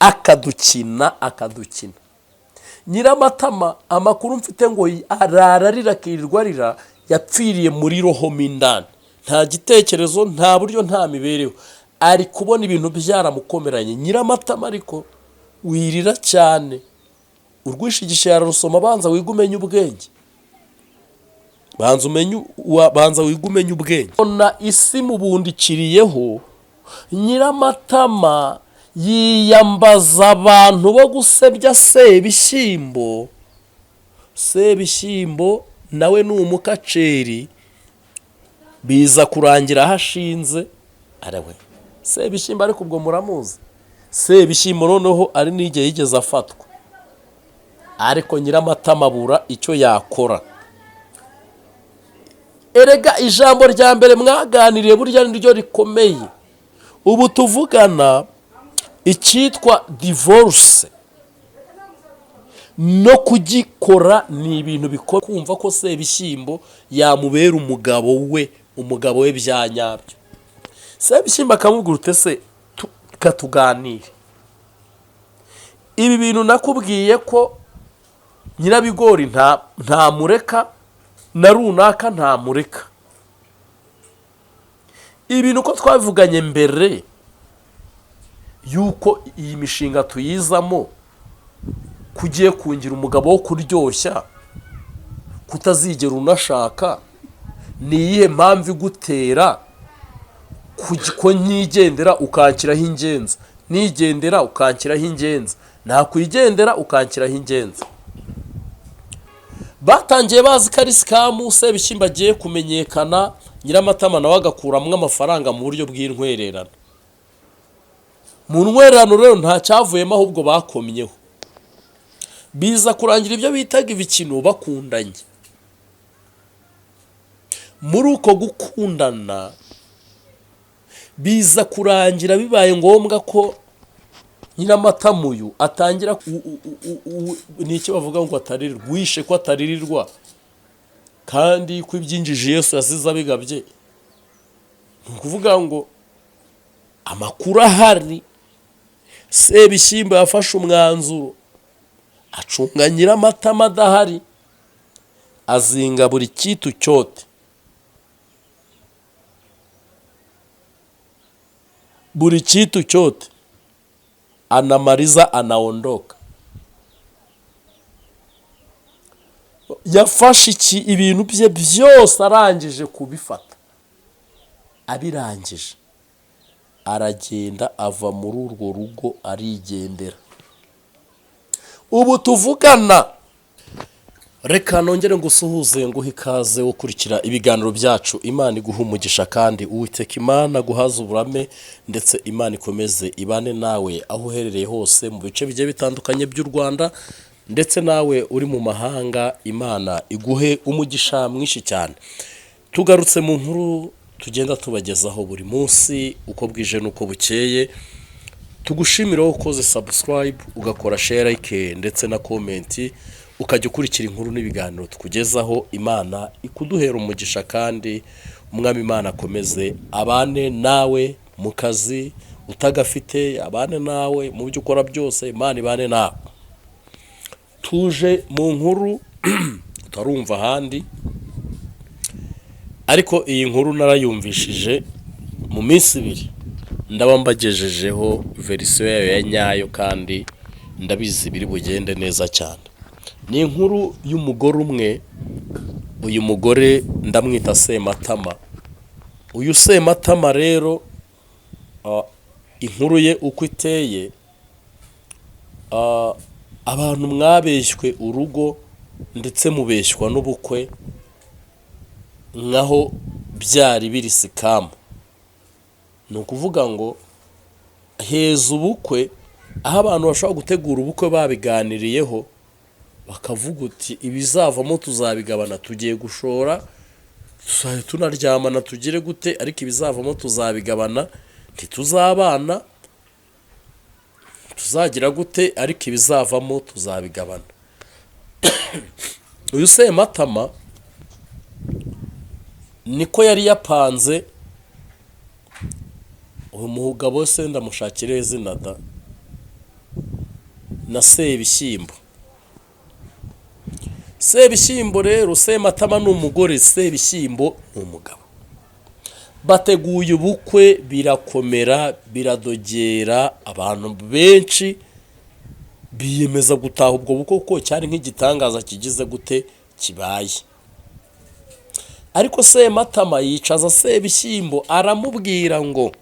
Akadukina, akadukina. Nyiramatama, amakuru mfite ngo arara arira, akirirwa arira, yapfiriye muri roho mo indani. Nta gitekerezo, nta buryo, nta mibereho, ari kubona ibintu byaramukomeranye. Nyiramatama, ariko wirira cyane, urwishigisha yararusoma. Banza wige umenye ubwenge, banza umenye, banza wige umenye ubwenge. Ona isi mubundikiriyeho. Nyiramatama yiyambaza abantu bo gusebya Sebishyimbo. Sebishyimbo nawe ni umukaceri. Biza kurangira aho ashinze arewe Sebishyimbo. Ariko ubwo muramuzi Sebishyimbo, noneho ari n'igihe yigeze afatwa, ariko Nyiramatama abura icyo yakora. Erega ijambo rya mbere mwaganiriye burya niryo rikomeye. Ubu tuvugana, icyitwa divorce no kugikora ni ibintu bikomeye. Kumva ko Sebishyimbo yamubera umugabo we, umugabo we bya nyabyo, Sebishyimbo akamubwira ute se? Katuganire ibi bintu. Nakubwiye ko Nyirabigori ntamureka, na runaka ntamureka. Ibintu uko twabivuganye mbere yuko iyi mishinga tuyizamo, kugiye kungira umugabo wo kuryoshya, kutazigera unashaka, ni iyihe mpamvu igutera ko nyigendera ukanshyiraho ingenza, nigendera ukanshyiraho ingenza, nakwigendera ukanshyiraho ingenza? Batangiye bazi ko ari scam, Sebishyimbo agiye kumenyekana, Nyiramatama nawe agakuramo amafaranga mu buryo bw'intwererano. Mu ntwererano rero nta cyavuyemo, ahubwo bakomyeho. Biza kurangira ibyo bitaga ibikino bakundanye. Muri uko gukundana, biza kurangira bibaye ngombwa ko Nyiramatama uyu atangira ni icyo bavuga ngo ataririrwa, wishe ko ataririrwa, kandi ko ibyinjije Yesu yasize abigabye. Ni ukuvuga ngo amakuru ahari, Sebishyimbo yafashe umwanzuro, acunga Nyiramatama adahari, azinga buri kitu cyote, buri kitu cyote anamaliza, anaondoka. Yafashe iki ibintu bye byose, arangije kubifata, abirangije aragenda, ava muri urwo rugo arigendera. Ubu tuvugana, reka nongere ngusuhuze, nguhe ikaze ukurikira ibiganiro byacu. Imana iguha umugisha, kandi Uwiteka Imana aguhaze uburame, ndetse Imana ikomeze ibane nawe aho uherereye hose mu bice bigiye bitandukanye by'u Rwanda, ndetse nawe uri mu mahanga, Imana iguhe umugisha mwinshi cyane. Tugarutse mu nkuru tugenda tubagezaho buri munsi uko bwije n'uko bukeye. Tugushimire wowe ukoze subscribe, ugakora share, like ndetse na comment, ukajya ukurikira inkuru n'ibiganiro tukugezaho. Imana ikuduhera umugisha, kandi Umwami Imana akomeze abane nawe mu kazi utagafite, abane nawe mu byo ukora byose, Imana ibane nawe. Tuje mu nkuru utarumva ahandi, ariko iyi nkuru narayumvishije. Mu minsi 2 ndaba mbagejejeho version yayo ya nyayo, kandi ndabizi biri bugende neza cyane. Ni inkuru y'umugore umwe. Uyu mugore ndamwita Sematama. Uyu Sematama rero, inkuru ye uko iteye, abantu mwabeshywe urugo ndetse mubeshywa n'ubukwe nkaho byari biri scam. Ni ukuvuga ngo heza ubukwe aho abantu bashobora gutegura ubukwe babiganiriyeho, bakavuga uti: "Ibizavamo tuzabigabana, tugiye gushora, tuzajya tunaryamana, tugire gute, ariko ibizavamo tuzabigabana, ntituzabana, tuzagira gute, ariko ibizavamo tuzabigabana." Uyu Sematama niko yari yapanze. Uyu mugabo se ndamushakira izina da? Na Sebishyimbo. Sebishyimbo rero, Sematama ni umugore, Sebishyimbo ni umugabo. Bateguye ubukwe, birakomera, biradogera, abantu benshi biyemeza gutaha ubwo bukwe kuko cyari nk'igitangaza kigize gute kibaye. Ariko Sematama yicaza Sebishyimbo, aramubwira ngo: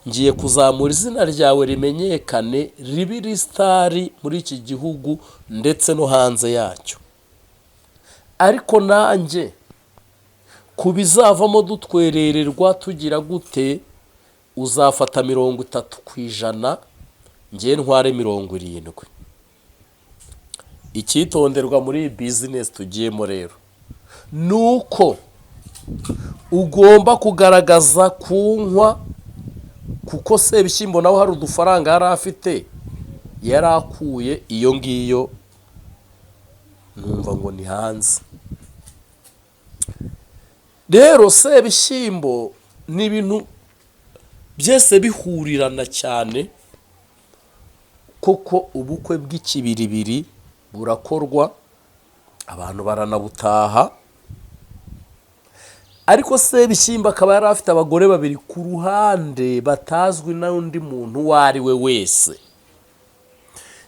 "Ngiye kuzamura izina ryawe rimenyekane, ribe iri star muri iki gihugu ndetse no hanze yacyo, ariko nanjye ku bizavamo dutwerererwa tugira gute, uzafata 30%, ngiye ntware 70." Icyitonderwa muri iyi business tugiyemo rero ni uko ugomba kugaragaza kunywa, kuko Sebishyimbo nawe hari udufaranga yari afite, yari akuye iyo ngiyo, numva ngo ni hanze. Rero Sebishyimbo ni ibintu byose bihurirana cyane koko. Ubukwe bw'ikibiribiri burakorwa, abantu baranabutaha, ariko Sebishyimbo akaba yari afite abagore babiri ku ruhande batazwi n'undi muntu uwo ari we wese.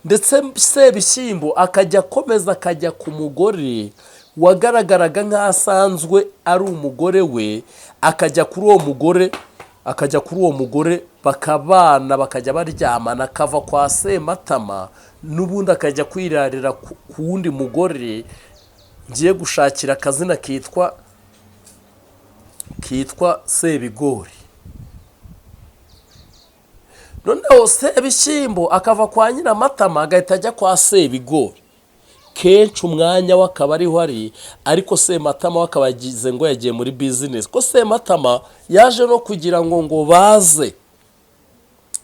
Ndetse Sebishyimbo akajya akomeza akajya ku mugore wagaragaraga nk'aho asanzwe ari umugore we, akajya kuri uwo mugore, akajya kuri uwo mugore bakabana, bakajya baryamana, akava kwa Sematama n'ubundi akajya kwirarira ku wundi mugore ngiye gushakira akazina kitwa Sebigori. Noneho Sebishyimbo akava kwa Nyiramatama agahita ajya kwa Sebigori kenshi, umwanya we akaba ariho ari, ariko Sematama we akaba yagize ngo yagiye muri business, ko Sematama yaje no kugira ngo baze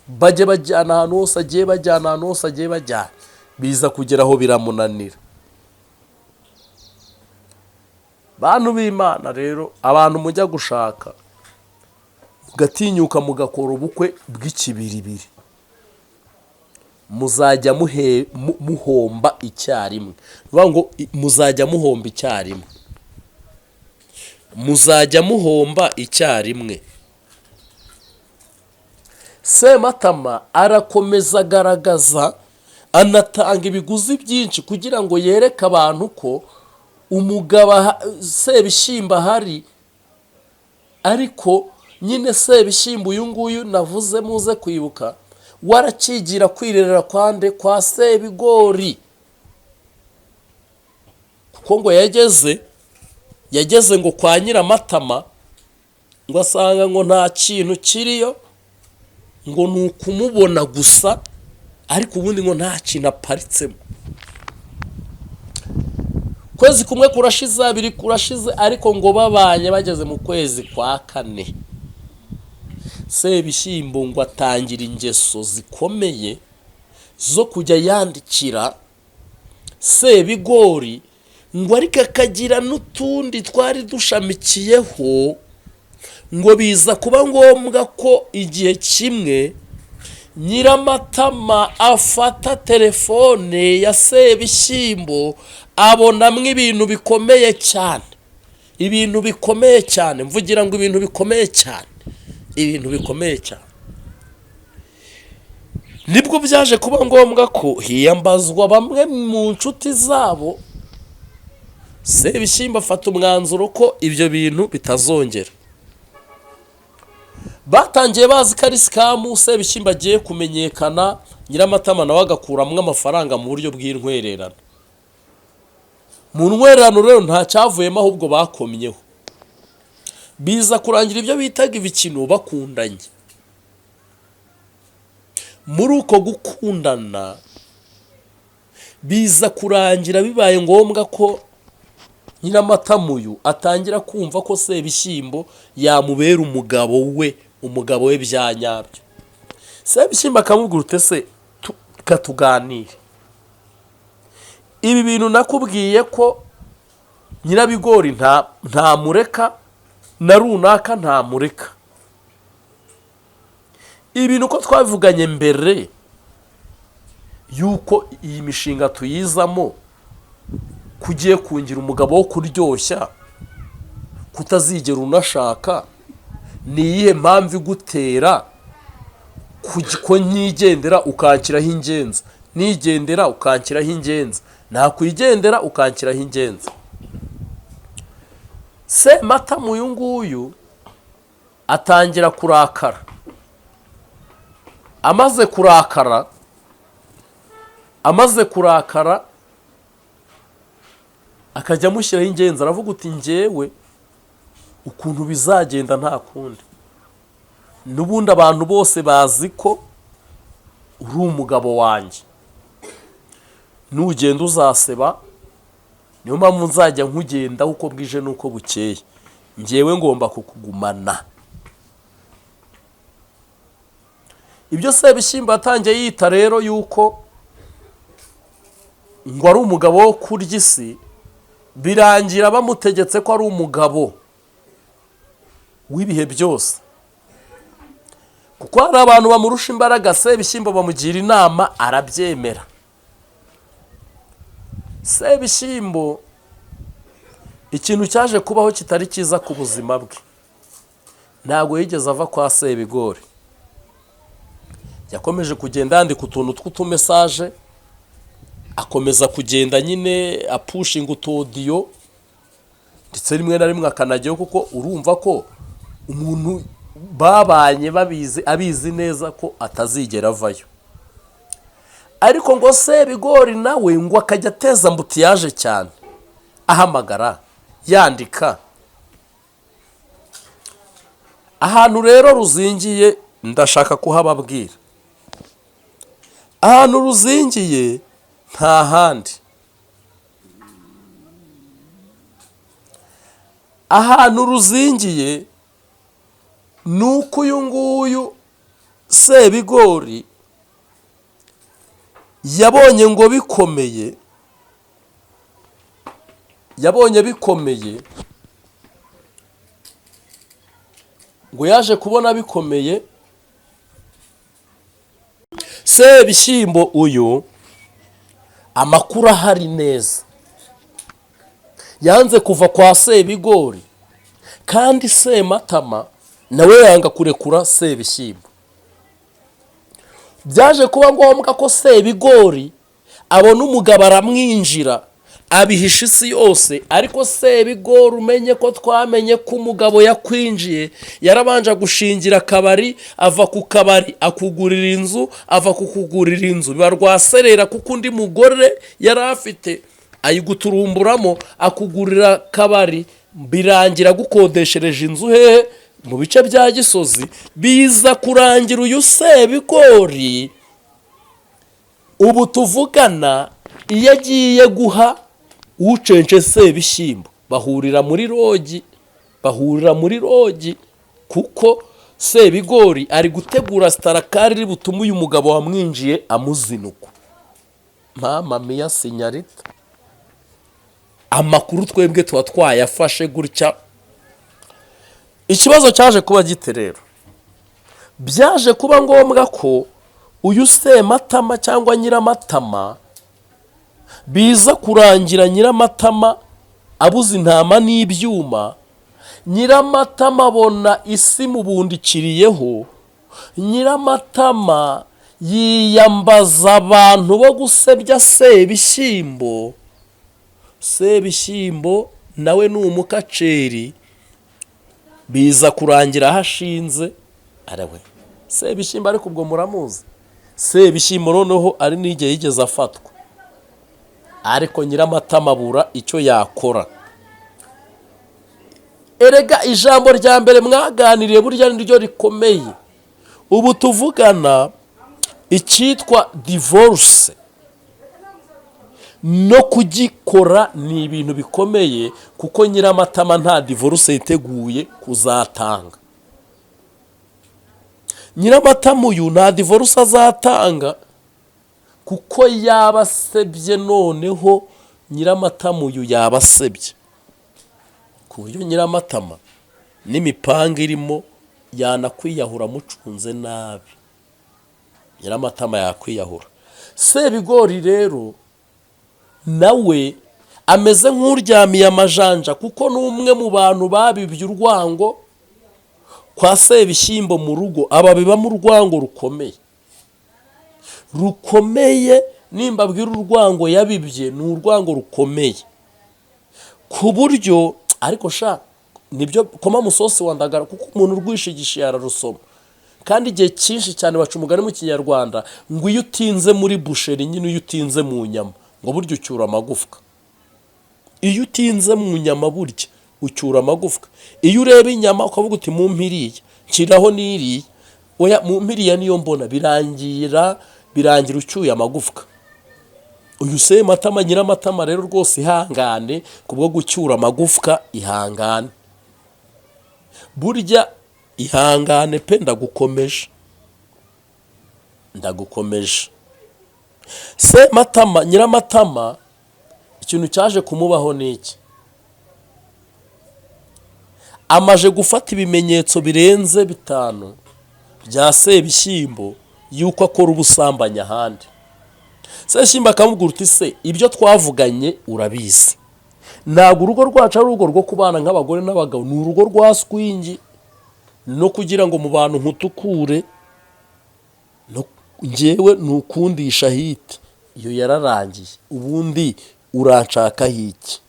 bajye bajyana ahantu hose agiye, bajyana ahantu hose agiye bajyana, biza kugera aho biramunanira. Bantu b'Imana rero, abantu mujya gushaka mugatinyuka mugakora ubukwe bw'ikibiribiri, muzajya muhomba icyarimwe. Ni ukuvuga ngo muzajya muhomba icyarimwe, muzajya muhomba icyarimwe. Sematama arakomeza agaragaza, anatanga ibiguzi byinshi kugira ngo yereke abantu ko umugabo Sebishyimbo ahari. Ariko nyine Sebishyimbo uyu nguyu navuze, muze kwibuka, warakigira kwirerera kwande? Kwa Sebigori, kuko ngo yageze ngo kwa Nyiramatama, ngo asanga ngo nta kintu kiriyo, ngo ni ukumubona gusa, ariko ubundi ngo nta kintu aparitsemo. Kwezi kumwe kurashize, abiri kurashize, ariko ngo babanye bageze mu kwezi kwa kane, Sebishyimbo ngo atangira ingeso zikomeye zo kujya yandikira Sebigori, ngo ariko akagira n'utundi twari dushamikiyeho. Ngo biza kuba ngombwa ko igihe kimwe Nyiramatama afata telefone ya Sebishyimbo, abonamo ibintu bikomeye cyane, ibintu bikomeye cyane, mvugira ngo ibintu bikomeye cyane, ibintu bikomeye cyane. Nibwo byaje kuba ngombwa ko hiyambazwa bamwe mu nshuti zabo. Sebishyimbo afata umwanzuro ko ibyo bintu bitazongera. Batangiye bazi ko ari scam, Sebishyimbo agiye kumenyekana, Nyiramatama nawe agakuramo amafaranga mu buryo bw'intwererano. Mu ntwererano rero nta cyavuyemo, ahubwo bakomyeho, biza kurangira ibyo bitaga ibikino bakundanye. Muri uko gukundana biza kurangira bibaye ngombwa ko Nyiramatama uyu atangira kumva ko Sebishyimbo yamubera umugabo we, umugabo we bya nyabyo. Sebishyimbo akamubwira ute se: "Tuganire ibi bintu, nakubwiye ko Nyirabigori ntamureka na runaka ntamureka. Ibintu uko twabivuganye mbere." Yuko iyi mishinga tuyizamo, kugiye kungira umugabo wo kuryoshya, kutazigera unashaka, ni iyihe mpamvu igutera ko nyigendera ukanshyiraho ingenza, nigendera ukanshyiraho ingenza, nakwigendera ukanshyiraho ingenza? Sematama uyu nguyu atangira kurakara. Amaze kurakara akajya amushyiraho ingenzi, aravuga uti: "Njyewe ukuntu bizagenda, nta kundi, n'ubundi abantu bose bazi ko uri umugabo wanjye. Nugenda uzaseba, niyo mpamvu nzajya nkugendaho uko bwije n'uko bukeye. Njyewe ngomba kukugumana." Ibyo Sebishyimbo yatangiye yita rero yuko ngo ari umugabo wo kurya isi, birangira bamutegetse ko ari umugabo w'ibihe byose, kuko hari abantu bamurusha imbaraga. Sebishyimbo bamugira inama arabyemera. Sebishyimbo ikintu cyaje kubaho kitari cyiza ku buzima bwe, ntabwo yigeze ava kwa Sebigori. Yakomeje kugenda yandika utuntu tw'utumessage, akomeza kugenda nyine apushinga utuaudio, ndetse rimwe na rimwe akanajyayo, kuko urumva ko umuntu babanye babizi, abizi neza ko atazigera avayo. Ariko ngo Sebigori nawe ngo akajya ateza embouteillage cyane, ahamagara, yandika. Ahantu rero ruzingiye, ndashaka kuhababwira ahantu ruzingiye, nta handi. Ahantu ruzingiye ni uko uyu nguyu Sebigori yabonye ngo bikomeye, yabonye bikomeye, ngo yaje kubona bikomeye. Sebishyimbo uyu, amakuru ahari neza, yanze kuva kwa Sebigori, kandi Sematama nawe yanga kurekura Sebishyimbo. Byaje kuba ngombwa ko Sebigori abona umugabo aramwinjira, abihisha isi yose. Ariko Sebigori, umenye ko twamenye ko umugabo yakwinjiye, yarabanje gushingira akabari, ava ku kabari akugurira inzu, ava kukugurira inzu biba rwaserera, kuko undi mugore yari afite ayiguturumburamo, akugurira akabari, birangira agukodeshereje inzu hehe? Mu bice bya Gisozi. Biza kurangira uyu Sebigori ubu tuvugana, iyo agiye guha ucence Sebishyimbo, bahurira muri lodge, bahurira muri lodge, kuko Sebigori ari gutegura sitarakari iri butume uyu mugabo wamwinjiye amuzinukwa. Mama mia señorita, amakuru twebwe tuba twayafashe gutya. Ikibazo cyaje kuba gite rero? Byaje kuba ngombwa ko uyu Sematama cyangwa Nyiramatama, biza kurangira Nyiramatama abuze intama n'ibyuma. Nyiramatama abona isi mubundikiriyeho. Nyiramatama yiyambaza abantu bo gusebya Sebishyimbo. Sebishyimbo nawe ni umukaceri, biza kurangira aho ashinze arawe Sebishyimbo. Ariko ubwo muramuzi Sebishyimbo, noneho ari n'igihe yigeze afatwa, ariko Nyiramatama abura icyo yakora. Erega ijambo rya mbere mwaganiriye burya niryo rikomeye. Ubu tuvugana, icyitwa divorce no kugikora ni ibintu bikomeye, kuko Nyiramatama nta divorce yiteguye kuzatanga. Nyiramatama uyu nta divorce azatanga, kuko yaba asebye. Noneho Nyiramatama uyu yaba asebye, ku buryo Nyiramatama n'imipanga irimo yanakwiyahura. Amucunze nabi, Nyiramatama yakwiyahura. Sebigori rero nawe ameze nk'uryamiye amajanja, kuko ni umwe mu bantu babibye urwango kwa Sebishyimbo mu rugo, ababibamo urwango rukomeye rukomeye. Nimba abwira urwango yabibye, ni urwango rukomeye ku buryo, ariko sha nibyo koma musosi wa ndagara, kuko umuntu urwishigishiye ararusoma. Kandi igihe cyinshi cyane baca umugani mu Kinyarwanda ngo iyo utinze muri boucherie nyine, iyo utinze mu nyama ngo burya ucyura amagufwa. Iyo utinze mu nyama burya ucyura amagufwa. Iyo ureba inyama ukavuga uti mu mpiriya nshyiraho n'iriya, oya mu mpiriya niyo mbona, birangira ucyuye amagufwa. Uyu Sematama Nyiramatama rero rwose ihangane kubwo gucyura amagufwa, ihangane burya, ihangane pe, ndagukomeje, ndagukomeje. Sematama Nyiramatama ikintu cyaje kumubaho ni iki? Amaje gufata ibimenyetso birenze 5 bya Sebishyimbo yuko akora ubusambanyi ahandi. Sebishyimbo akamubwira uti se ibyo twavuganye urabizi, ntabwo urugo rwacu ari urugo rwo kubana nk'abagore n'abagabo, ni urugo rwa swingi, no kugira ngo mu bantu nkutukure njyewe nukundisha hiti, iyo yararangiye, ubundi uranshakaho iki?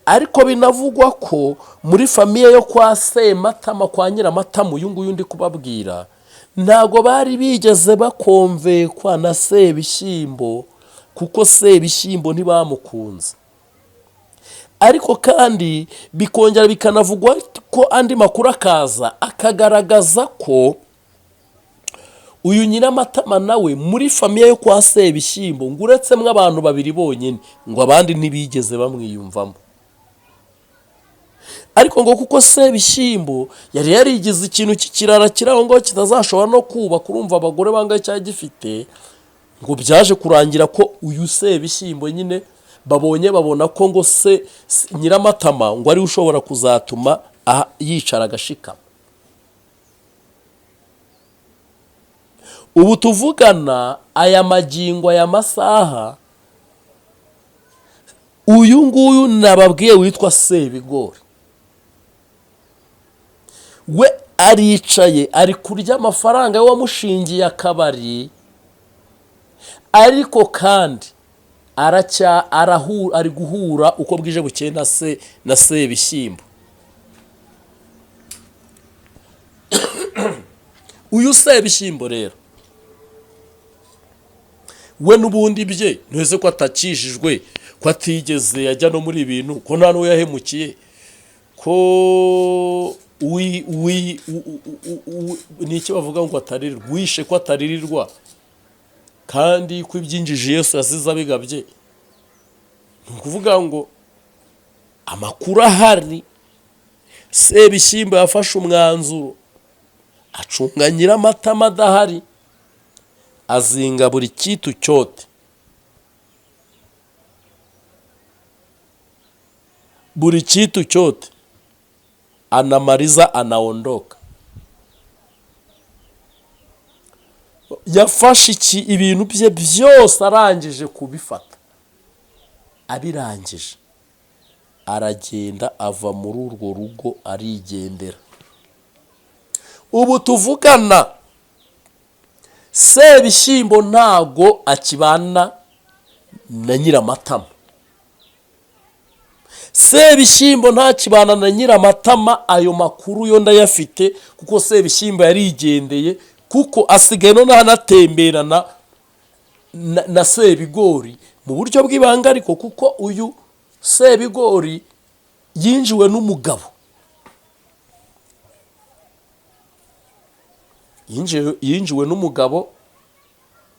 Ariko binavugwa ko muri famille yo kwa Sematama, kwa Nyiramatama uyu nguyu ndi kubabwira, ntabwo bari bigeze bakomvekwa na Sebishyimbo, kuko Sebishyimbo ntibamukunze. Ariko kandi bikongera bikanavugwa ko andi makuru akaza akagaragaza ko uyu Nyiramatama nawe muri famille yo kwa Sebishyimbo ngo uretsemo abantu babiri bonyine, ngo abandi ntibigeze bamwiyumvamo. Ariko ngo kuko Sebishyimbo yari yarigize ikintu cy'ikirara kiri aho ngaho kitazashobora no kubaka, urumva abagore bangahe cyari gifite, ngo byaje kurangira ko uyu Sebishyimbo nyine babonye babona ko ngo se Nyiramatama ngo ariwe ushobora kuzatuma yicara agashikama. Ubu tuvugana aya magingo, aya masaha, uyu nguyu nababwiye witwa Sebigori we aricaye ari kurya amafaranga y'uwamushingiye akabari, ariko kandi aracya ari guhura uko bwije bukeye na se na Sebishyimbo. Uyu Sebishyimbo rero we n'ubundi bye ntese ko atakijijwe, ko atigeze ajya no muri ibintu, ko nta n'uwo yahemukiye, ko ni iki bavuga ngo ataririrwa, wishe ko ataririrwa, kandi ko ibyinjije Yesu yasize abigabye. Ni ukuvuga ngo amakuru ahari, Sebishyimbo yafashe umwanzuro acunga Nyiramatama adahari, azinga buri kitu cyote, buri kitu cyote anamaliza anaondoka. Yafashe iki ibintu bye byose arangije kubifata, abirangije aragenda ava muri urwo rugo arigendera. Ubu tuvugana Sebishyimbo ntago akibana na Nyiramatama. Sebishyimbo ntakibana na Nyiramatama, ayo makuru yo ndayafite kuko Sebishyimbo yarigendeye, kuko asigaye noneho anatemberana na Sebigori mu buryo bw'ibanga, ariko kuko uyu Sebigori yinjiwe n'umugabo, yinjiwe n'umugabo,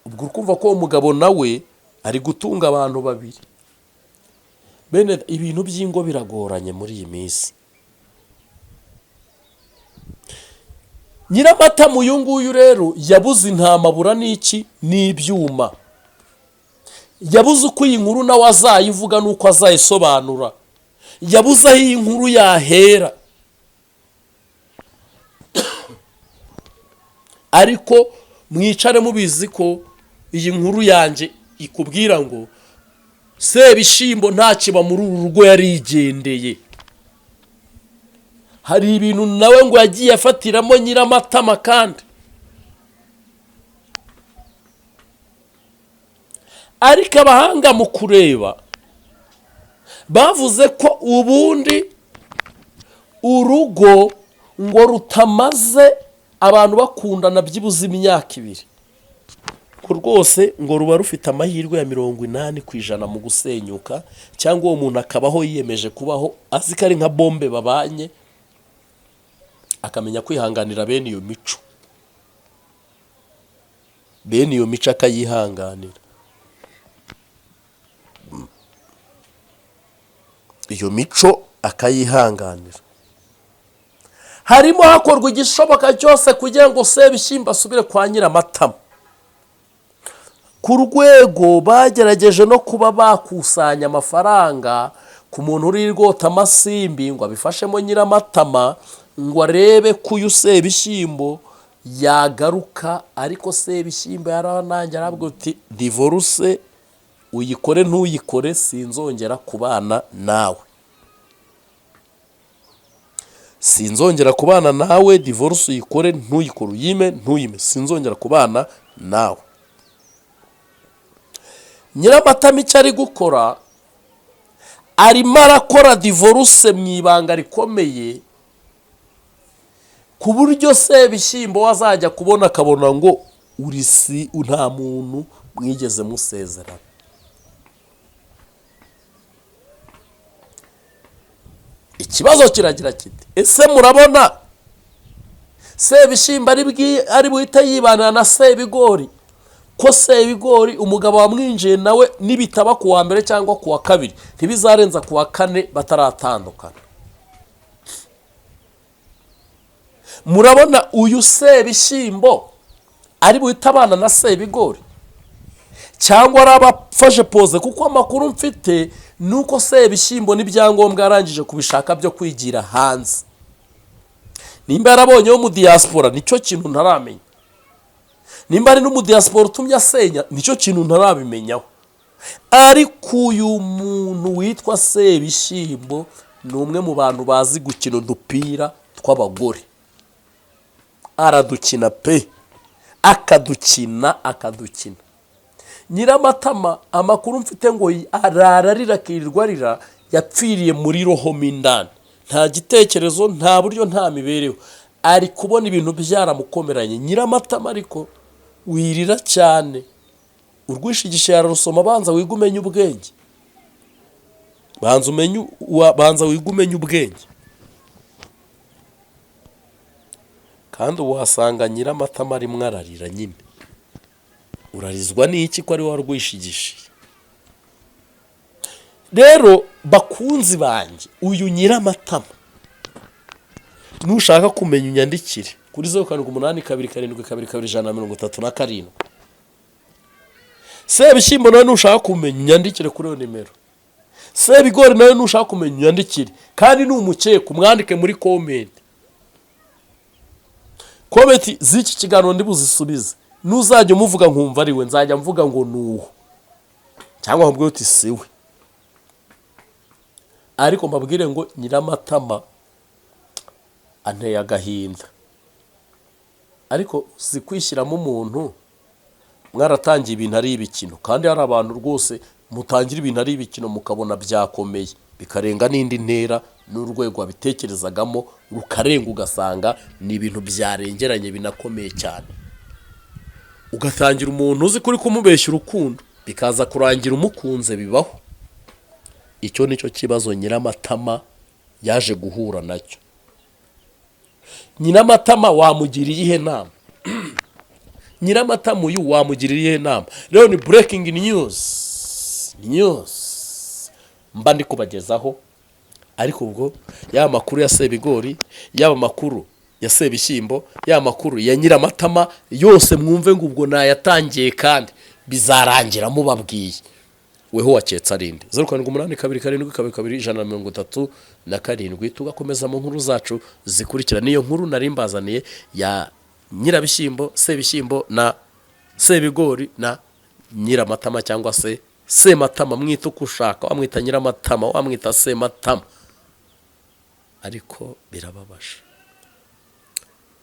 ubwo urumva ko uwo mugabo nawe ari gutunga abantu babiri. Bene ibintu by'ingo biragoranye muri iyi minsi. Nyiramatama uyu nguyu rero yabuze intama, abura n'iki n'ibyuma, yabuze uko iyi nkuru nawe azayivuga n'uko azayisobanura, yabuze aho iyi nkuru yahera. Ariko mwicare mubizi ko Iyi nkuru yanjye ikubwira ngo Sebishyimbo ntakiba muri uru rugo, yarigendeye. Hari ibintu nawe ngo yagiye afatiramo Nyiramatama, kandi ariko abahanga mu kureba bavuze ko ubundi urugo ngo rutamaze abantu bakundana byibuze imyaka 2, ngo rwose ngo ruba rufite amahirwe ya 80% mu gusenyuka, cyangwa uwo muntu akabaho yiyemeje kubaho azi ko ari nka bombe babanye, akamenya kwihanganira bene iyo mico, bene iyo mico akayihanganira, iyo mico akayihanganira. Harimo hakorwa igishoboka cyose kugira ngo Sebishyimbo asubire kwa Nyiramatama. Ku rwego bagerageje no kuba bakusanya amafaranga ku muntu uri rwota amasimbi ngo abifashemo Nyiramatama, ngo arebe ko uyu Sebishyimbo yagaruka. Ariko Sebishyimbo yaranangiye, arabwira uti: "Divorce uyikore ntuyikore, sinzongera kubana nawe, sinzongera kubana nawe. Divorce uyikore ntuyikore, uyime ntuyime, sinzongera kubana nawe." Nyiramatama icyo ari gukora, arimo arakora divorce mu ibanga rikomeye, ku buryo Sebishyimbo azajya kubona akabona ngo uri si nta muntu mwigeze musezerana. Ikibazo kiragira kiti: ese murabona Sebishyimbo ari buhite yibanira na Sebigori, ko Sebigori umugabo wamwinjiye nawe nibitaba ku wa mbere cyangwa ku wa kabiri, ntibizarenza ku wa kane bataratandukana? Murabona uyu Sebishyimbo ari buhite abana na Sebigori, cyangwa araba afashe pose? Kuko amakuru mfite ni uko Sebishyimbo n'ibyangombwa yarangije kubishaka byo kwigira hanze. Nimba yarabonyeho mu diaspora, nicyo kintu ntaramenya. Nimba ari n'umudiyasipora utumye asenya, nicyo kintu ntarabimenyaho. Ariko uyu muntu witwa Sebishyimbo ni umwe mu bantu bazi gukina udupira tw'abagore. Aradukina pe, akadukina, akadukina. Nyiramatama, amakuru mfite, ngo arara arira, akirirwa arira, yapfiriye muri roho mo indani. Nta gitekerezo, nta buryo, nta mibereho, ari kubona ibintu byaramukomeranye. Nyiramatama, ariko wirira cyane, urwishigisha yararusoma. Banza wige umenye ubwenge, banza umenye, banza wige umenye ubwenge. Kandi wasanga Nyiramatama arimo ararira nyine. Urarizwa n'iki ko ari wowe warwishigishiye? Rero bakunzi banjye, uyu Nyiramatama, nushaka kumenya unyandikire kuri 0782722137. Sebishyimbo nawe nushaka kumenya unyandikire kuri iyo nimero. Sebigori nawe nushaka kumenya unyandikire. Kandi ni umukeka umwandike muri comment. Comment z'iki kiganiro ndibuzisubize. Nuzajya umuvuga nkumva ari we, nzajya mvuga ngo ni uwo, cyangwa nkubwire uti si we. Ariko mbabwire ngo Nyiramatama anteye agahinda. Ariko si kwishyiramo umuntu mwaratangiye ibintu ari ibikino, kandi hari abantu rwose mutangira ibintu ari ibikino, mukabona byakomeye, bikarenga n'indi ntera n'urwego wabitekerezagamo rukarenga, ugasanga ni ibintu byarengeranye binakomeye cyane. Ugatangira umuntu uzi ko uri kumubeshya urukundo, bikaza kurangira umukunze. Bibaho. Icyo ni cyo kibazo Nyiramatama yaje guhura nacyo. Nyiramatama wamugira iyihe nama? Nyiramatama uyu wamugira iyihe nama? Rero ni breaking news mba ndi kubagezaho. Ariko ubwo yaba amakuru ya Sebigori, yaba amakuru ya Sebishyimbo, yaba amakuru ya Nyiramatama, yose mwumve ngo ubwo nayatangiye kandi bizarangira mubabwiye. Weho waketse arinde? 0782722137, tugakomeza mu nkuru zacu zikurikira. Niyo nkuru nari mbazaniye ya Nyirabishyimbo, Sebishyimbo na Sebigori na Nyiramatama cyangwa se Sematama, mwita uko ushaka, wamwita Nyiramatama, wamwita Sematama, ariko birababaje.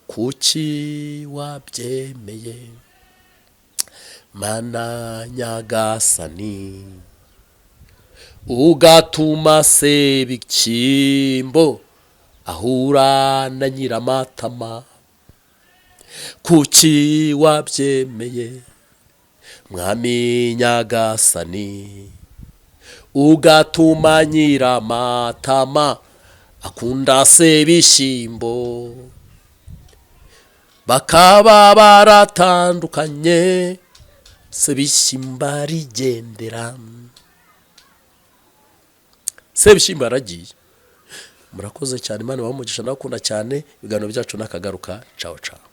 Kuki wabyemeye, Mana Nyagasani, ugatuma Sebishyimbo ahura na Nyiramatama? Kuki wabyemeye, Mwami Nyagasani, ugatuma Nyiramatama akunda Sebishyimbo, bakaba baratandukanye, Sebishyimbo arigendera? Sebishyimbo yaragiye. Murakoze cyane, Imana ibahe umugisha, ndabakunda cyane. Ibiganiro byacu nakagaruka. Cawo cawo.